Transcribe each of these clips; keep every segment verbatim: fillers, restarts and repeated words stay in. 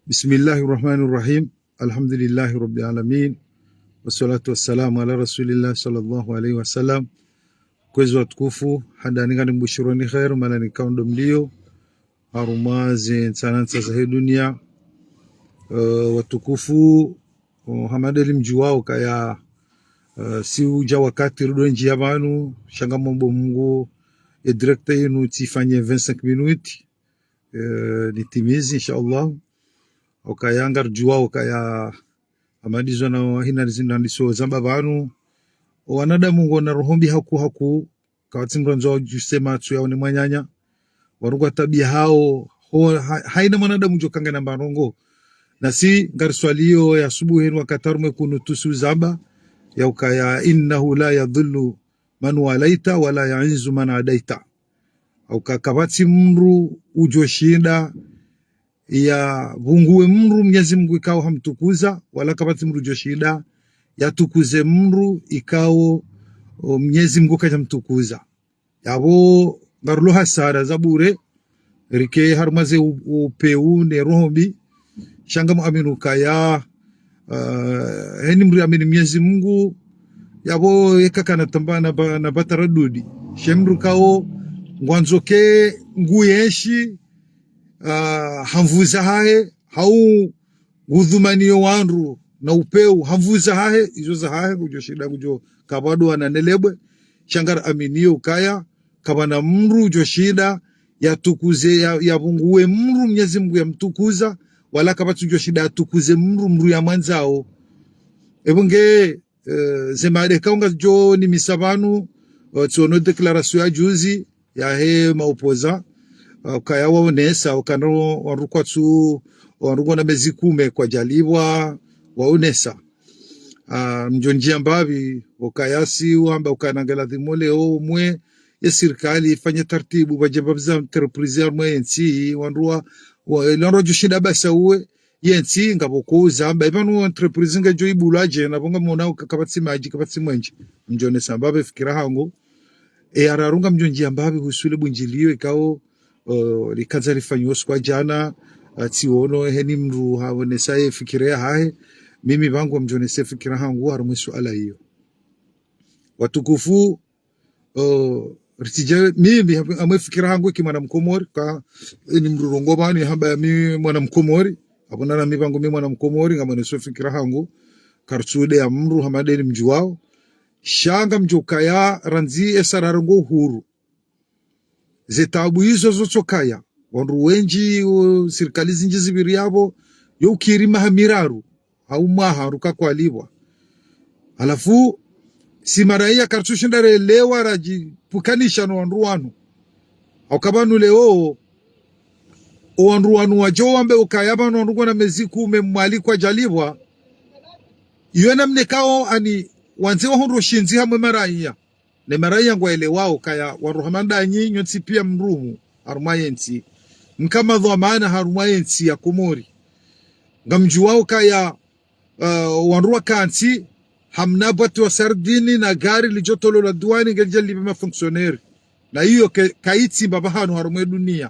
بسم الله الرحمن الرحيم. الحمد لله رب العالمين. والصلاة والسلام على رسول الله صلى الله عليه وسلم. Kwezi watukufu, handani nganimbushironi kheri, mana nikao ndo mlio harumwa ze ntsanantsa zahe dunia. Eh, watukufu, oh, hama ndeli mdjuwao kaya, eh, si uja wakati rudo ndjiya pvanu, sha ngamomba Mungu, e direct yinu tsifanye vingt-cinq minutes, eh, nitimizi, inshallah. Ukaya ngarudjuwao kaya hama ndizo na hina zina ndiso zamba pvanu. O wanadamu ngwona roho mbi haku haku, kapvatsi mdru andzo ujuse matso yaone mwananya. Wandru ngwa tabiya hawo, ho, ha-, haina mwanadamu ujo kangana mba ndrongo. Nasi ngariswaliyo ye asubuhi yinu wakati harumwa ye kunutu si uzamba, ya ukaya: إنه لا يذل من واليت ولا يعز من عاديت. Hauka kapvatsi mdru ujo shinda yapvunguwe mdru Mnyezi Mungu ikao hamtukuza, wala kapvatsi mdru ujo shinda yatukuze mdru ikao, o, Mnyezi Mungu kaja mtukuza. Yapvo ngarulo hasara za bure, rike harumwa ze u-, upeu ne roho mbi, sha ngamuamini ukaya, eh, heni mdru amini Mnyezi Mungu, yapvo yeka kana tamba na ba-, na ba taradudi. She mdru kao ngwandzo ke nguyenshi, ah, ha nvu zahahe, hau ngudhumaniyo wandru na upeu ha nvu zahahe, izo zahahe, ngujo shinda ngujo kapvado wana nelebwe, sha ngaraaminiyo ukaya, kapvana mdru ujo shinda yatukuze, ya, yapvunguwe mdru Mnyezi Mungu yamtukuza, wala kapvatsi ujo shinda yatukuze mdru, mdru yamwandzao. Epvo nge, eh, ze mada ikao ngajo nimisa pvanu, eh, tsiono déclaration ya juzi, yahe maopposants, eh, ukaya waonesa, ukana wandru kwatsu, wandru ngwona mezi kume kwajalipvwa, waonesa. Ah, mjo ndjiya mbapvi, ukaya si wamba ukana ngeladhimu leo umwe, ye sirikali ifanye tartibu, pvaje pvapviza entreprise ya mwe ntsi, wandru wa, wa, wandru wajo shinda basa uwe, ye ntsi ngapvo ko uzamba, ipvanu entreprise ngejo ibulwa je, na pvo ngamona uka kapvatsi madji, kapvatsi mwenje. Mjo nesa mbapvi fikira hangu. E, ya raru ngamjo ndjiya mbapvi husu le bundjilio ikao, o, likandza lifanyiwa usiku wa jana, ah, tsiono, heni mdru haonesa ye fikira yahahe, mimi pvangu ngamjo nesa fikira hangu, harumwa ye suala iyo. Watukufu, o, ritsidje, mimi, ha-, hamwe fikira hangu ki mwana Mkomori, ka, heni mdru rongoa pvanu, hamba ya mi mwana Mkomori, apvo na mi pvangu mi mwana Mkomori, ngamwoneso fikira hangu, kartsude ya mdru, hama ndeli mdjuwao, sha ngamjo kaya randzi esa rarongoa uhuru. Ze taabu izo zotsokaya, wandru wendji, o, sirikali zindji zipviri yapvo, yo ukiri maha miraru, hau mwaha, wandru kakwalipvwa. Halafu, si maraiya kartsushinda relewa rajipvukanisha no wandru wanu. Hauka pvanu leo, o wandru wanu wajo wambe ukaya pvanu wandru ngwona mezi kume Mwali kwajalipvwa. Iyo namna ikao ani wandze wahundre ushindzi hamwe maraiya. Ne maraiya ngwaelewao kaya wandru hama ndanyi nyontsi pia mdrumu harumwa ye ntsi. Mka madhwamana harumwa ye ntsi ya Komori. Ngamdjuwao kaya, eh, wandru wakantsi hamna bwati wa sardini na gari lijo tolwa la duwani ngelija lipve ma fonctionnaires. Na iyo ke, kaitsi mbapvi hanu harumwa ye dunia.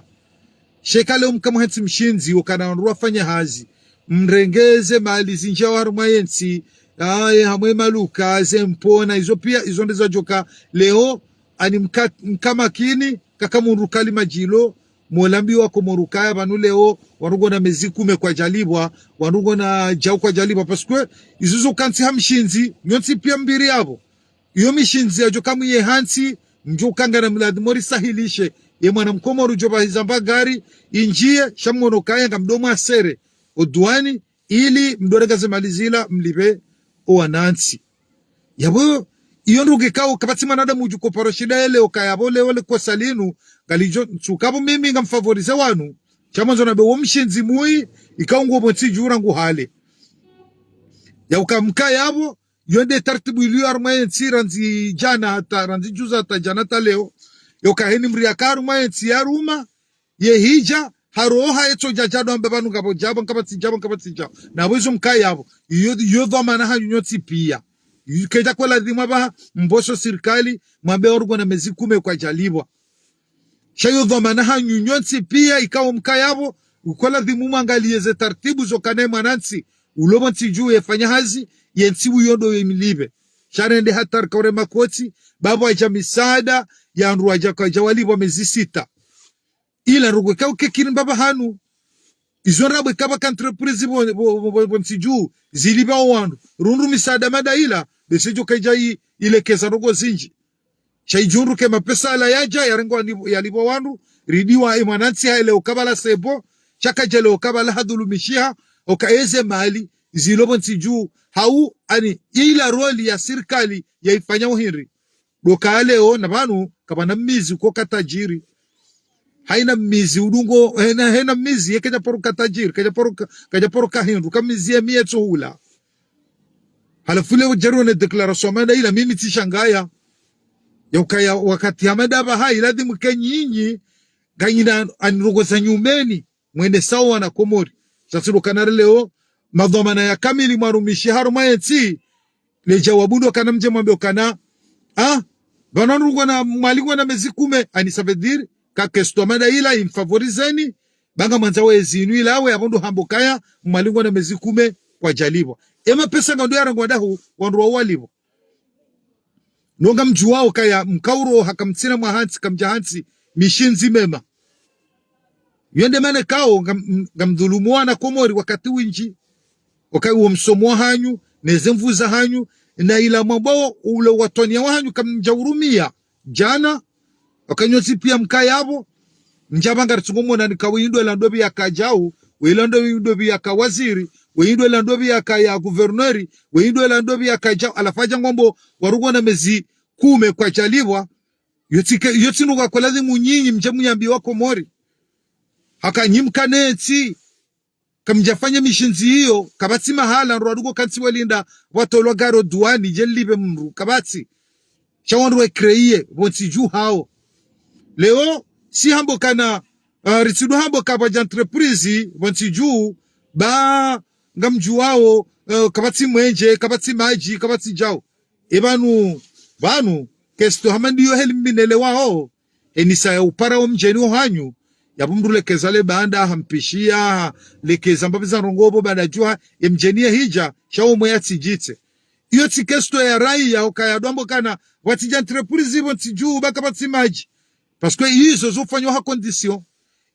Sha eka leo mka muhentsi mshindzi, ukana wandru wafanya hazi, mrenge ze mali zindjao harumwa ye ntsi, aye, hamwe maluka, ze mpona, izo pia, izo nde zajoka leo, ani mka-, mka makini, kaka mundru kali madjilo, molambi wa Komori ukaya pvanu leo, wandru ngwona mezi kume kwajalipvwa, wandru ngwona jau kwajalipvwa, parce que izo zo kantsi ha mshindzi, nyontsi pia mpviri yapvo. Iyo mishindzi yajo kamwiye hantsi, mjo ukangana mladhimu risahilishe. Ye mwana Mkomori ujo pvahiza mba gari, indjiye, sha mwono kaya ngamdo mwasere o duwani, ili mdo renga ze mali zila, mlipve o wanantsi. Yapvo, iyo ndrongo ikao, kapvatsi mwanadamu ujo koparo shinda yelewe ukaya pvo leo le kosa linu, ngalijo ntsuka pvo mimi ngamfavorize wanu, sha mwandzo nambe wo mshindzi mwi, ikao ngwo pvo ntsi jura ngu hale. Ya uka mka yapvo, yo nde tartibu ilio harumwa ye ntsi randzi jana hata, randzi juzi hata jana hata leo. Yo ka heni mdru yaka harumwa ye ntsi yaruma, ye hija, haroha yetso jajado ambe pvanu ngapvo jabo, nkapvatsi jabo, nkapvatsi jabo. Na pvo izo mka yapvo. Iyo, iyo dhwamana hanyu nyontsi pia. Iyo keja kwa ladhimu apvaha, mboso sirikali, mwambe wandru ngwona mezi kume kwajalipvwa. Sha iyo dhwamana hanyu nyontsi pia, ikao mka yapvo, uko ladhimu mwangaliye ze taratibu zo kana ye mwanantsi ulo pvo ntsi dju yefanya hazi, ye ntsi uyo ndo yemlipve. Sha rende hata rikaure makoti, ba pvwadja misaada ya wandru wadja kwadja walipvwa mezi sita. Ila rugwe kauke kiri mbapvi hanu. Izo ndrabo ikapva ka entreprise pvo, pvo, pvo, pvo, pvo ntsi dju, zilipva o wandru. Rundru misaada mada ila, bese djo kaidja i-, ilekeza ndrongoo zindji. Sha idjundru ke mapesa yala yadja, yarengwa ni-, yalipvwa wandru, ridiwa e mwanantsi haele ukapvala sebo, sha kadjele ukapvala hadhulumishiha, uka eze mali, zilo pvo ntsi dju, hau, ani, ila roli ya sirikali, yaifanya uhindri. Ndo ka leo na pvanu kapvana mmizi ko ka tajiri. Haina mmizi udungo, hena, hena mmizi ye kadja paro ka tajiri, kadja paro ka, kadja paro ka hindru, ka mmizi ye miye tsohula. Halafu leo djari wone déclaration Hamada ila mimi tsishangaya. Ya ukaya wakati Hamada apvaha ila ladhimu ke nyinyi, nganyina ani ndrongoo za nyumeni, mwende sawa na Komori. Sha tsi ndo kana leo, madhwamana ya kamili mwarumishi harumwa yentsi, le djawabu ndo kana mdje mwambe ukana, ah, pvanu wandru ngwana mwalingwa na mezi kume, ani ça veut dire, ka question Hamada ila imfavorizeni, ba ngamwandzo wezi inu ilawe, apvo ndo hamba ukaya, mwalingwa na mezi kume kwadjalipvwa. E mapesa ngando yarengwa dahu, wandru wawalipvwa. No ngamdjuwao ukaya mkauro haka mtsina mwa hantsi, kamdja hantsi, mishindzi mema. Yo nde mana kao ngam-, ngamdhulumu wana Komori wakati windji. Uka uwo msomo wahanyu, neze nvu zahanyu, na ila mwambao ule watwaniya wahanyu kamdja urumia. Djana, uka nyontsi pia mkaya pvo, ndjapva ngaritsungo mona nika weyi ndo ela ndopvi yaka djau, weyi ndo, weyi ndopvi yaka waziri, weyi ndo ela ndopvi yaka ya gouverneur, weyi ndo ela ndopvi yaka djau, halafu adja ngwambo warengwa na mezi kume kwadjalipvwa, yo tsi ke, yo tsi ndrongoo ko ladhimu nyinyi mdje muyambiye wa Komori. Haka nyi mkana yentsi, kamdjafanya mishindzi iyo, kapvatsi mahala ndro wadungo kantsi welinda, pvwatolwa gari o duwani, dje lipve mndru, kapvatsi. Sha wandru wecréer, pvo ntsi dju hao. Leo, si hamba ukana, ah, ritsidjo hamba uka pvwadja entreprise, pvo ntsi dju, ba ngamdjuwao, eh, kapvatsi mwenje, kapvatsi madji, kapvatsi djau. E pvanu, pvanu, question hama ndiyo heli mimi nelewao, enisa ya upara o mdjeni wahanyu, yapvo mndru lekeza le banda, hampishiya, lekeza mbapvi za ndrongoo pvo banda djuha, e mdjeni yahidja, sha omwe yatsidjitse. Iyo tsi question ya raia, ukaya ndo wambo ukana, pvwatsidja entreprise pvo ntsi dju, ba kapvatsi madji. Parce que izo zofanywa ha condition.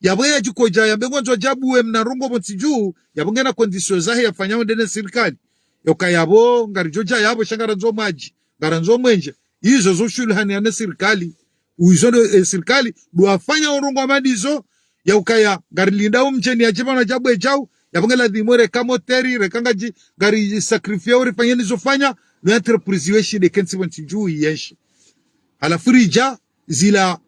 Yapvo yadjukodja yambe ngwandzo djabuwe mna ndrongoo pvo ntsi dju, yapvo ngena condition zahe yafanya wende ne sirikali. Yoka yapvo ngaridjodja yapvo sha ngarandzo madji, ngarandzo mwenje. Izo zoshuluhaniya ne sirikali. Uizo ndo, eh, sirikali ndo wafanya o ndrongoo hama ndizo, ya ukaya ngarilinda o mdjeni yadje pvanu djabuwe djau, yapvo nge ladhimu reka moteri, reka ngadji, ngarisacrifier, rifanye nizo fanya, no entreprise yo ishinde kentsi pvo ntsi dju yenshi. Halafu ridja zila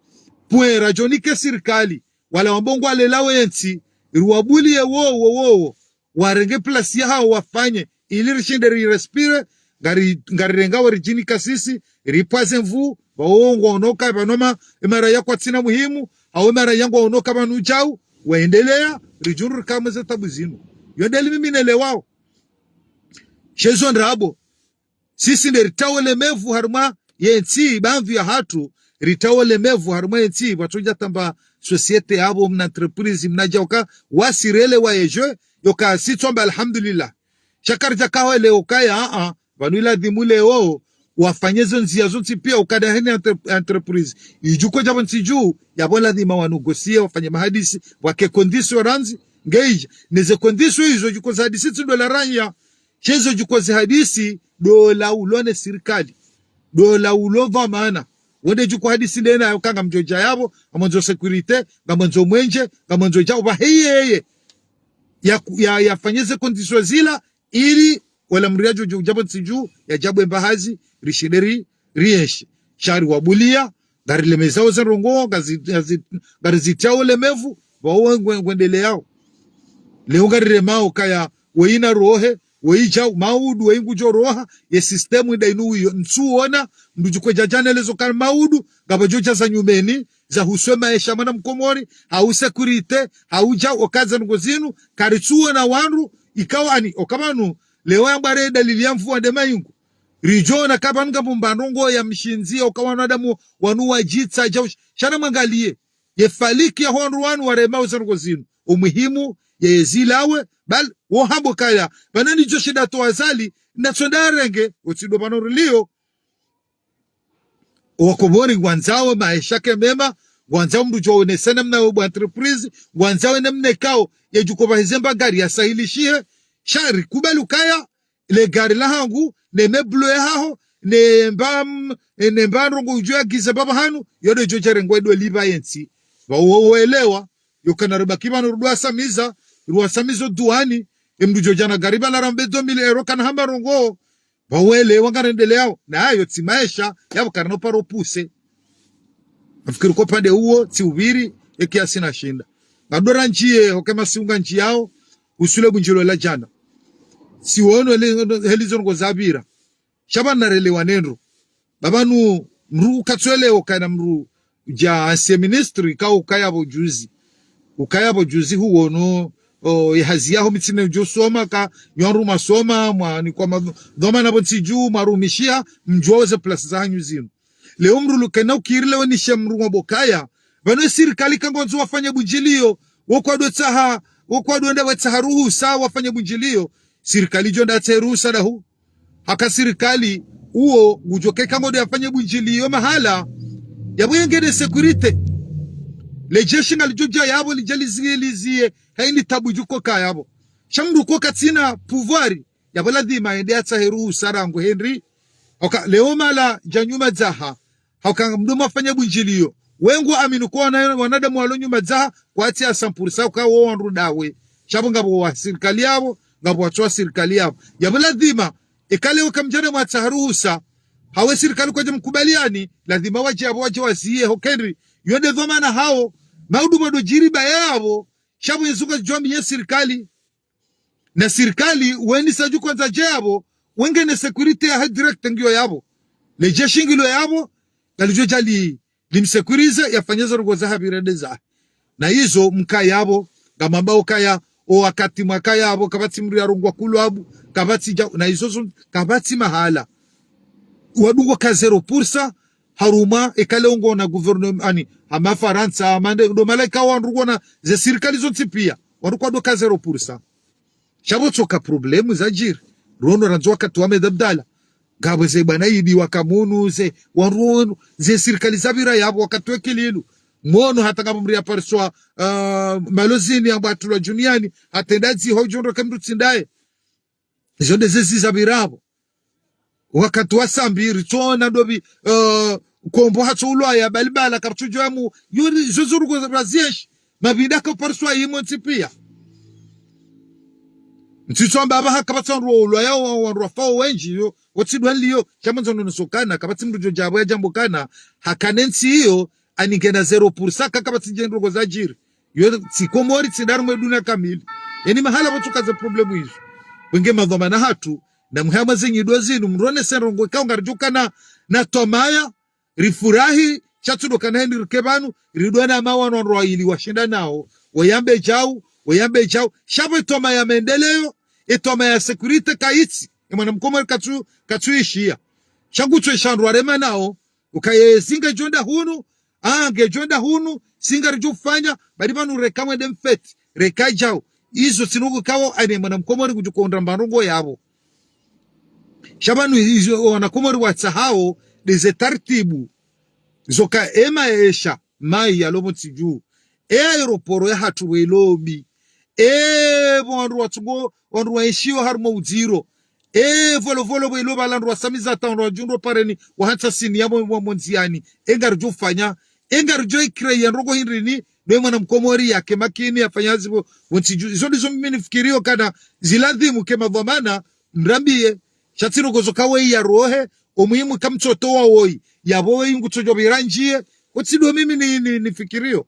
point radjo nike sirikali, wala wambo ngwalelao yentsi, riwabuliye wowo, wowo, warenge place yahao wafanye, ili rishinde rirespire, ngari, ngarirengao ridjinika sisi, ripvaze nvu, pvawo ngwaonoka, pvanu ma, e maraya kwatsina muhimu, hau e maraya ngwaonoka pvanu djau, waendelea, ridjundru rika mwe ze tabu zinu. Yo ndeli mimi nelewao. Sha izo ndrabo. Sisi nde ritsao lemevu harumwa yentsi, ba nvu yahatru, ritsao lemevu harumwa yentsi, pvwatsodja tamba société yapvo, mna entreprise, mna djauka, wasi relewa ye jeu, yoka sitsu amba alhamdulillah. Sha karidja kaho elewa ukaya, a, a, pvanu iladhimu leo, wafanye zo ndziya zontsi pia, ukada hene entre-, entreprise idjukodja pvo ntsi dju, yapvo ladhima wanégocier, wafanye mahadisi, wake condition randzi, ngeidja, neze condition izo djuko zihadisi tsi ndo la raia, sha izo djuko zihadisi, ndo la ulo ne sirikali. Ndo la ulo dhwamana. Wende djuko hadisi ndena yoka ngamdjodja yapvo, ngamwandzo sécurité, ngamwandzo mwenje, ngamwandzo djau, pvahe yeye. Ya, ya, yafanye ze condition zila, ili, wala mndru yadjo, djo, djapvo ntsi dju, yadjabuwe mbahazi, rishinde ri, rienshi. Sha riwabuliya, ngarilemezao ze ndrongoo, ngazi, ngazi, ngarizitsao lemevu, pvawo ngwe, ngwendeleyao. Leo ngariremao ukaya, weyi na rohe, weyi djau, maudu, weyi ngudjo roha, ye système nda inu iyo, ntsuona, mndru djukodja djanelezo kana maudu, ngapvo djodja za nyumeni, za huswe maesha mwana mkomori, hau sécurité, hau djau, okaza ndrongoo zinu, karitsuona wandru, ikao ani, oka pvanu, leo yambwa re dalili ya mvua nde mayingu. Ridjona ka pvanu ngapvo mba ndrongoo ya mshindzi, oka wanadamu, wanu wadjitsa, djau, sha na mwangaliye. Ye faliki ya hondro wanu waremao ze ndrongoo zinu. umuhimu ya yezi lawe, bal, wo hamba kaya, pvanu ni djo shinda towa Azali, na tso nda renge, otsi ndo pvanu rilio. Wakomori ngwandzao maesha ke mema, ngwandzao mndru djo wonese namna yo bwa entreprise, ngwandzao namna ikao, ye djuko pva heze mba gari ya sahilishihe, sha ri kubali ukaya, le gari la hangu, ne meuble ya haho, ne mba, ne mba ndrongo udjo ya giza pvapvo hanu, yo ndo djo djarengwa ndo liba yentsi. Pva wo, wo elewa, yo kana ribaki pvanu rudo wasamiza, ruwasamizo duani, e mndru djo djana gari pvala rambe deux mille euros kana hamba ndrongo. Pva wo elewa ngarendeleao, na yo tsi maesha, yapvo karino paro puse. Nafikiri ko pande uwo, tsi upviri, e kiasi na shinda. Ngadora ndjiye, hoke masiunga ndjiyao, usule bundjilo la djana. Tsi wono heli, heli zo ndrongo zapvira. Sha pvanu narelewa nendro. Pvapvanu mndru ukatsu elewa kana mndru dja ancien ministre, ka ukaya pvo juzi. Ukaya pvo juzi huwono, o, ye hazi yaho mi tsina djo soma ka, nyi wandru mwasoma, mwanikwa ma, dhwamana pvo ntsi dju, mwarumishiha, mdjuwa wo ze place za hanyu zinu. Leo mndru lukena ukiri leo nishe mndru wa bokaya. Pvanu sirikali ka ngwandzo wafanye bundjilio, wo kwado tsaha, wo kwado enda watsaha ruhusa wafanye bundjilio. Sirikali djo nda tsahe ruhusa dahu. Haka sirikali, uwo, ngudjo keka ngode yafanye bundjilio mahala, yapvo yenge ne sécurité. Le jeshi ngalidjo dja yapvo, lidja liziye, liziye, haini tabu djuko ka yapvo. Sha mndru ko katsina pouvoir, yapvo ladhima yende yatsahe ruhusa rangu hendri. Oka, leo mala dja nyumadzaha. Hauka mndru mwafanya bundjilio. Wengu amini kwa wana, wanadamu walo nyumadzaha, kwatsi ya sampurisa uka wo wandru dawe. Sha pvo ngapvo wa sirikali yapvo, ngapvo watsu wa sirikali yapvo. Yapvo ladhima, eka leo kamdjana mwatsaha ruhusa, hawe sirikali kwadja mkubaliani, ladhima wadje yapvo wadje waziye hokendri. Yo nde dhwamana hawo, maudu mwado djiri pvaya yapvo, sha pvo yezuka djwambi ye sirikali. Na sirikali, weni sa dju kwandza dje yapvo, wenge ne sécurité yahe direct ngiyo yapvo. Le jeshi ngilo yapvo, ngalidjo dja li, limsécuriser, yafanye zo ndrongo zahe pvire nde zahe. Na izo mkaya yapvo, ngamwambao kaya, o wakati mwakaya yapvo, kapvatsi mndru yarongwa kulwabu, kapvatsi dja, na izo zo, kapvatsi mahala. Wadungo ka zéro pour cent, harumwa, eka leo ngona gouvernement, ani, hama Farantsa, hama nde, ndo malaika wandru ngona, ze sirikali zontsi pia, wandru kwado ka zéro pour cent. Sha pvo tsoka problème zadjiri. Rono randzi wakati wa Ahmed Abdallah. Ngapvo ze bwana Idi wa Kamunu, ze, wandru wonu, ze sirikali zapvira yapvo wakati wa Ikililu. Mono hata ngapvo mndru yapariswa, ah, Malozini yambwa hatulwa djuniani, hata enda dzi ho djo ndro ke mndru tsi ndaye. Izo nde zezi zapvira pvo. Wakati wa Sambi, ritsona ndopvi, eh, Kombo hatso ulwaya, bali pvala, kapvatsu djo yamu, yori, zo zo ndrongo razienshi, mapvinda ka upariswa yimo ntsi pia. Ntsi tswamba apvaha kapvatsi wandru wa ulwaya, wa, wandru wafao wendji, yo, wotsi dwa nliyo, sha mwandzo nono sokana, kapvatsi mndru djo dja pvo ya djambo kana, hakane ntsi iyo, ani ngena zéro pour cent, ka kapvatsi dje ndrongo zadjiri. Yo, tsi Komori, tsi nda harumwa dunia kamili. Yaani mahala pvo tsoka ze problème izo. Wenge madhwamana hatru, na muhama zenyi ndo zinu, mronese ndrongo ikao ngaridjo kana na twamaya, rifurahi, sha tsi ndo kana heni rike pvanu, ridwa na mawa no wandru wayili washinda nao, wayambe djau, wayambe djau, sha pvo etwamaya maendeleo, etwamaya sécurité kayitsi, e mwana mkomori katsu, katsu ishiya. Sha ngutso esha wandru warema nao, ukaye zinga djo nda hunu, ah, ngedjo nda hunu, singa ridjo fanya, bali pvanu reka mwende mfeti, reka djau. Izo tsi ndrongo ikao, ani mwana mkomori ngudjo konda mba ndrongo yapvo. Sha pvanu izo wana Komori watsahao, nde ze taratibu. Zoka ema esha, mayi yalo pvo ntsi dju. E aéroport ya hatru welobi. E pvo wandru watsungo, wandru waishio harumwa udziro. E, volovolo pvo ilo pvala wandru wasamiza hata wandru wadjundro pareni, wahantsa sini yapvo wa mondziani. E ngaridjo fanya, e ngaridjo ikira ya ndrongo hindrini, ndo e mwana mkomori yake makini, yafanya hazi pvo, pvo ntsi dju. Izo ndizo mimi nifikirio kana ziladhimu ke madhwamana, mrambiye, sha tsi ndrongo zoka weyi ya rohe, omuhimu kamtsoto wa woyi, yapvo weyi ngutsodjo pvira ndjiye, otsi ndo mimi ni, ni, nifikirio.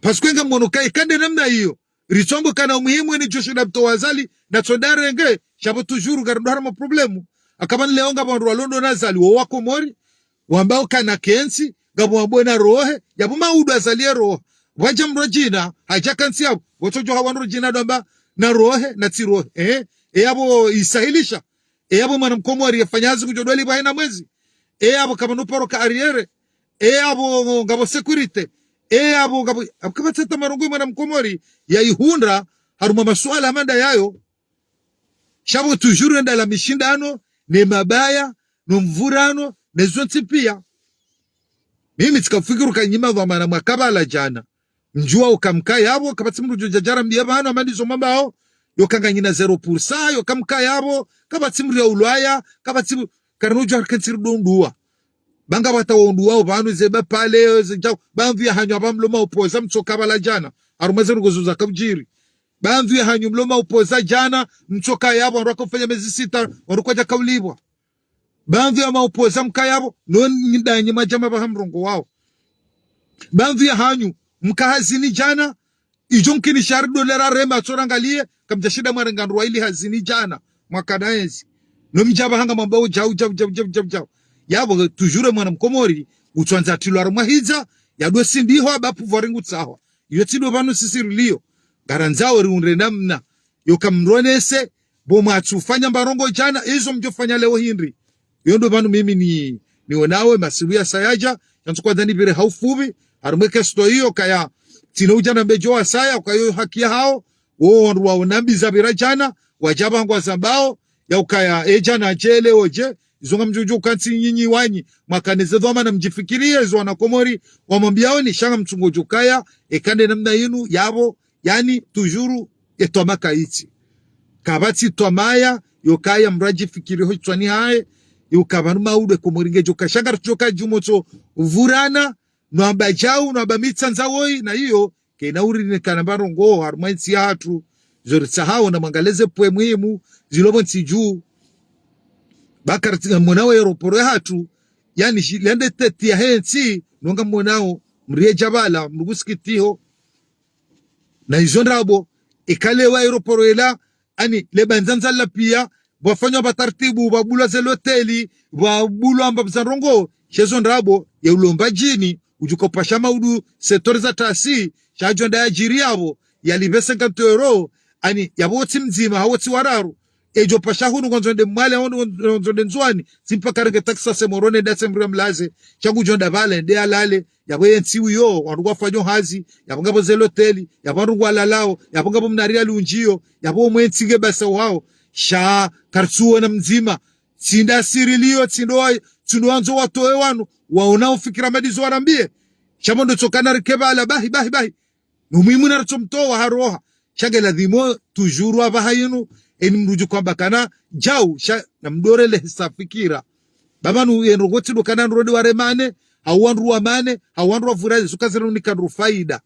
Parce que ngamono ka ikande namna iyo, ritsombo kana umuhimu eni djo shinda mtowa Azali, na tso nda renge, sha pvo toujours ngari ndo harumwa problème. Akaba ni leo ngapvo wandru walo ndo na Azali, wo wa Komori, wambao kana kentsi, ngapvo wambao na rohe, yapvo maudu Azali ye rohe. Wadja mndru djina, hadja kantsi yapvo, wotsodjo ha wandru djina ndo amba na rohe, na tsi rohe. Eh, e yapvo isahilisha. E yapvo mwana mkomori yafanya hazi kudjo dwali pvahena mwezi. E yapvo kama no paro ka arrière. E yapvo ngapvo sécurité. E, apvo ngapvo, apvo kapvatsi hata marongo mwana mkomori yaihundra harumwa masuala hama nda yayo. Sha pvo toujours enda la mishindano, ne mabaya, no mvurano, ne zontsi pia. Mimi tsika mfikiri uka nyi madhwamana mwakapvala djana, mdjuwa uka mkaya apvo, kapvatsi mndru djo djadjara mbiya pvanu, hama ndizo mwambao, yoka nganyina zéro pour cent, yoka mkaya apvo, kapvatsi mndru ya ulwaya, kapvatsi, karinu djuwa rikentsi ridunduwa. Ba ngapvo hata wonduwao pvanu ze ba pale, ze djau, ba mvi ya hanyu apva mlo maopposant mtsoka pvala djana, harumwa ze ndrongoo zo zaka udjiri. Ba mvi ya hanyu mlo maopposant djana, mtsoka yapvo, wandru waka ufanya mezi sita, wandru kwadjaka ulipvwa. Ba mvi ya maopposant mkaya apvo, no nyi ndanyi madjama pvaha mrongowao. Ba mvi ya hanyu, mka hazini djana, idjo mkini shari dolera rema tsorangaliye, kamdjashinda mwarenga ndrwa ili hazini djana, mwaka na ezi. No mdja pvaha ngamwambao djau, djau, djau, djau, djau, djau. Yapvo, toujours mwana mkomori, utswandza tilwa harumwa hidza, yadwe sindihwa, ba pouvoir ngu tsahwa. Iyo tsi ndo pvanu sisi riliyo. Ngarandzao riundre namna yoka mronese, bo mwatsufanya mba ndrongoo djana, izo mdjofanya leo hindri. Iyo ndo pvanu mimi ni, nionawo masihu ya saya yadja, sha ntsu kwandza nipvire ha ufupvi, harumwa e question iyo kaya, tsina udja na mbedjo wasaya, uka yo haki ya hawo, wo wandru wao nambi zapvira djana, wadja pvangwa zambao, ya ukaya, e djana dje leo dje, izo ngamdjo djo kantsi nyinyi wanyi, mwakane ze dhwamana mdjifikiriye, izo wana Komori, wamwambiyaoni, sha ngamtsungo djo kaya, eka nde namna inu, yapvo, yaani, toujours, e twamaya kayitsi. Kapvatsi twamaya, yokaya mradji fikiri ho shitswani hahe, yuka pvanu maudu e Komori ngedjo ka sha ngaridjo ka djumotso vurana, no amba djau, no amba mitsandza woyi, na iyo, kayina uri ne kana mba ndrongoo, harumwa entsi yahatru, zo ritsahao na mwangaleze pwe muhimu, zilo pvo ntsi dju. Ba karitsi ngamwonao aéroport yahatru, yaani, shi, lende tête yahe ntsi, no ngamwonao, mriye djapvala, mrugu sikitiho, na izo ndrabo, ikale wa aéroport ela, ani, le bandzandza la pia, pvwafanywa pva taratibu, pvwabulwa ze loteli, pvwabulwa amba pvza ndrongoo, sha izo ndrabo, ya ulomba djini, udjuka upasha maudu, setori za tasi, sha djo nda yadjiri yapvo, yalipve cinquante euros, ani, yapvo wotsi mdzima, hau wotsi wararu, edjo pasha hunu ngwandzo nde Mwali, hau ngwandzo nde Ndzuwani, tsi mpaka renge taxi se Moroni, nda se mria mlaze, sha ngudjo nda pvale, nde yalale, yapvo ye ntsi uyo, wandru ngwafanyo hazi, yapvo ngapvo ze loteli, yapvo wandru ngwalalao, yapvo ngapvo mna riali undjiyo, yapvo omwe ntsi nge basa uhao, sha karitsuona mdzima, tsi nda siri liyo, tsi ndo wa, tsi ndo wandzo watowe wanu, waona ufikira madizo warambiye, sha pvo ndo tsokana rike pvala, bahi, bahi, bahi, no muhimu naritso mtowa ha roha. Sha nge ladhimu toujours apvaha inu, eni mndru udjo kwamba kana djau, sha na mdorele hisa fikira. Ba pvanu ye ndrongoo tsi ndo kana ndrode waremane, hau wandru wamane, hau wandru wavurane, suka zira unika ndru faida.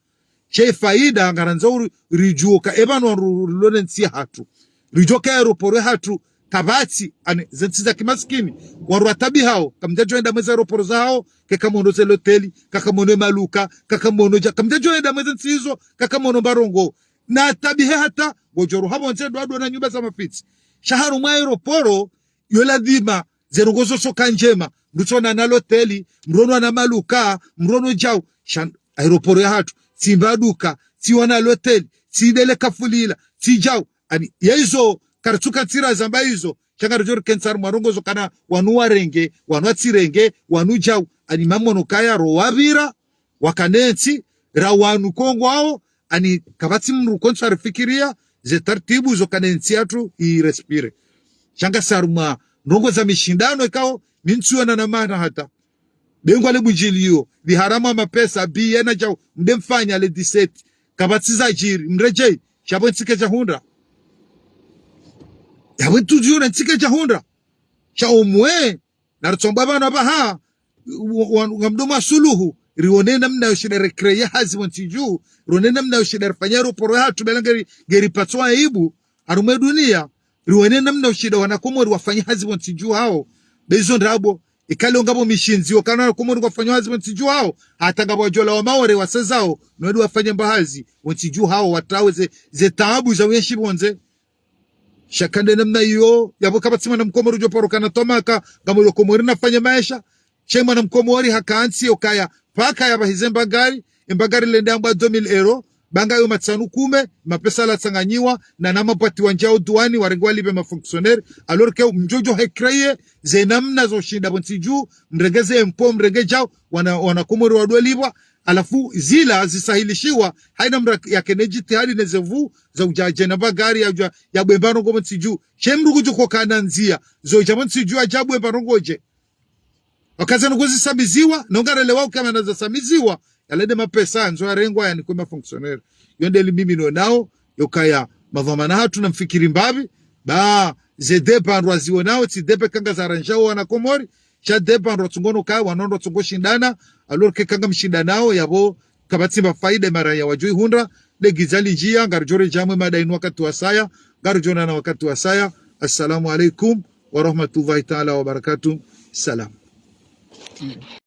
Sha e faida, ngarandzao uri, ridjuka, e pvanu wandru rilone ntsi yahatru. Ridjuka aéroport yahatru, kapvatsi, ani, ze ntsi za kimasikini, wandru watabihao, kamdjadjo enda mwe ze aéroport zahao, keka mwono ze loteli, kaka mwono maluka, kaka mwono dja, kamdjadjo enda mwe ze ntsi izo, kaka mwono mba ndrongoo. Na tabihe hata, ngodjo ruha pvondze ndo wadjo na nyumba za mafitsi. Sha harumwa aéroport, yo ladhima, ze ndrongoo zo tsoka ndjema, mndru tsoona na loteli, mndru ono na maluka, mndru ono djau, sha aéroport yahatru, tsi mba duka, tsi wana loteli, tsi ndele kafulila, tsi djau, ani, ya izo, karitsuka tsira zamba izo, sha ngaridjo rikentsi harumwa ndrongoo zo kana wanu warenge, wanu watsirenge, wanu djau, ani mamono kaya ro wapvira, wakane ntsi, ra wanu kongwao, ani kapvatsi mndru kontsa rifikiria, ze taratibu zo kana entsi yahatru i respire. Sha ngasi harumwa ndrongoo za mishindano ikao, mi ntsiona na maana hata. Bengwa le bundjiliyo, liharamu ya mapesa, biye na djau, mde mfanya le dix-sept. Kapvatsi zadjiri, mredjei, sha pvo ntsi kedja hundra. Yapvo ntsu djuna ntsi kedja hundra. Sha omwe, naritsombwa pvanu apvaha, wa, wa, ngamdo mwa suluhu, rione namna yo shinda recréer hazi pvo ntsi dju, rione namna yo shinda rifanya aéroport yahatru bela ngeri, ngeri patswa aibu, harumwa e dunia, rione namna yo shinda wana Komori wafanya hazi pvo ntsi dju hao, be izo ndrabo, ikale ngapvo mishindzi, yo kana wana Komori wafanya hazi pvo ntsi dju hao, hata ngapvo wadjola wa Maore wasezao, no wadi wafanye mba hazi, pvo ntsi dju hao, watawe ze, ze taabu za uyenshi pvondze. Sha ka nde namna iyo, yapvo kapvatsi mwana mkomori udjo paro kana twamaya, ngamwe lo Komori nafanye maesha. Sha mwana mkomori hakantsi yokaya, paka yapvahize mbagari, e mbagari lende ambwa deux mille euros, ba ngayo matsanu kume, mapesa la tsanganyiwa, na nama pvwati wandjia o duwani, warenge walipve ma fonctionnaire, alors que mdjo djo recréer, ze namna zo shinda pvo ntsi dju, mrenge ze impôt, mrenge djau, wana, wana Komori wadwe lipvwa, Halafu zila zisahilishiwa, haina mdru yakena djitihadi ne zevu za udja adje na magari ya udja, ya bwemba ndrongoo pvo ntsi dju. She mdru kudjo kana ndzia, zo udja pvo ntsi dju, adja bwemba ndrongoo dje. Wakaza ndrongoo zisamiziwa, no ngarelewa ukaya mana zasamiziwa, yale nde mapesa, ndzo yarengwa yanikwe ma fonctionnaire. Yo nde li mimi nonao, yo kaya madhwamana hatru na mfikiri mbapvi, ba ze débat ndrwa zionao, tsi débat kanga za randjao wana Komori, sha débat ndrwa tsungo no kaya, wano ndrwa tsungo shindana, alors que kanga mshindanao, yapvo, kapvatsi mba faida mara ya wadjo ihundra, de giza lindjia, ngaridjo redjea mwe mada inu wakati wasaya, ngaridjo onana wakati wasaya. Assalamu alaikum wa rahmatullahi ta'ala wa barakatuh. Salam.